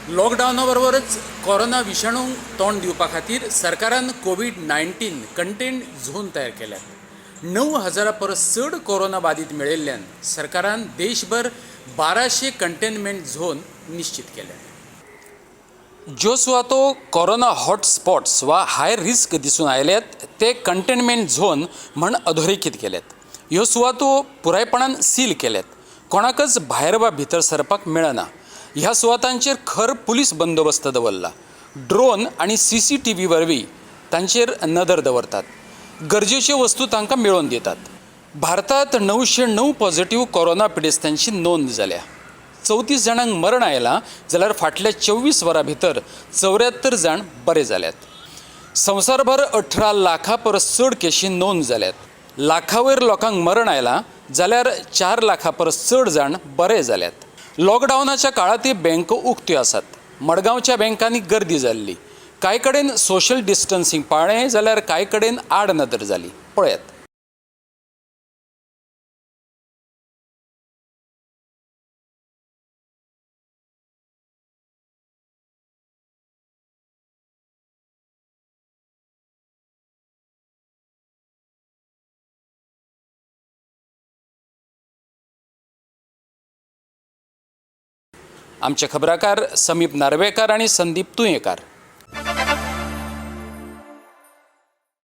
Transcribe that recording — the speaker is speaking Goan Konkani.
लॉकडावना बरोबरच कोरोना विशाणूंक तोंड दिवपा खातीर सरकारान कोवीड 19 कंटेन झोन तयार केल्यात. 9,000 परस चड कोरोना बादीत मेळिल्ल्यान सरकारान देशभर 1200 कंटेनमेंट झोन निश्चित केल्यात. ज्यो सुवातो कोरोना हॉटस्पॉट्स वा हाय रिस्क दिसून आयल्यात ते कंटेनमेंट झोन म्हण अधोरेखीत केल्यात. ह्यो सुवातो पुरायपणान सील केल्यात. कोणाकच भायर वा भितर सरपाक मेळना. ह्या सुवातांचेर खर पुलीस बंदोबस्त दवरला. ड्रोन आनी सीसीटीव्ही वरवीं तांचेर नदर दवरतात. गरजेच्यो वस्तू तांकां मेळोवन दितात. भारतांत 909 पॉझिटिव्ह कोरोना पिडेस्तांची नोंद जाल्या. 34 जाणांक मरण आयलां, जाल्यार फाटल्या 24 वरां भितर 74 जाण बरे जाल्यात. संवसारभर 18 लाखां परस चड केशी नोंद जाल्यात. लाखा वयर लोकांक मरण आयलां, जाल्यार 4 लाखां परस चड जाण बरे जाल्यात. लॉकडावनाच्या काळांतय बँको उक्त्यो आसात. मडगांवच्या बँकांनी गर्दी जाल्ली. कांय कडेन सोशल डिस्टन्सिंग पाळ्ळें, जाल्यार कांय कडेन आड नदर जाली. पळयात. आमचे खबराकार समीप नार्वेकार आनी संदीप तुयेंकार.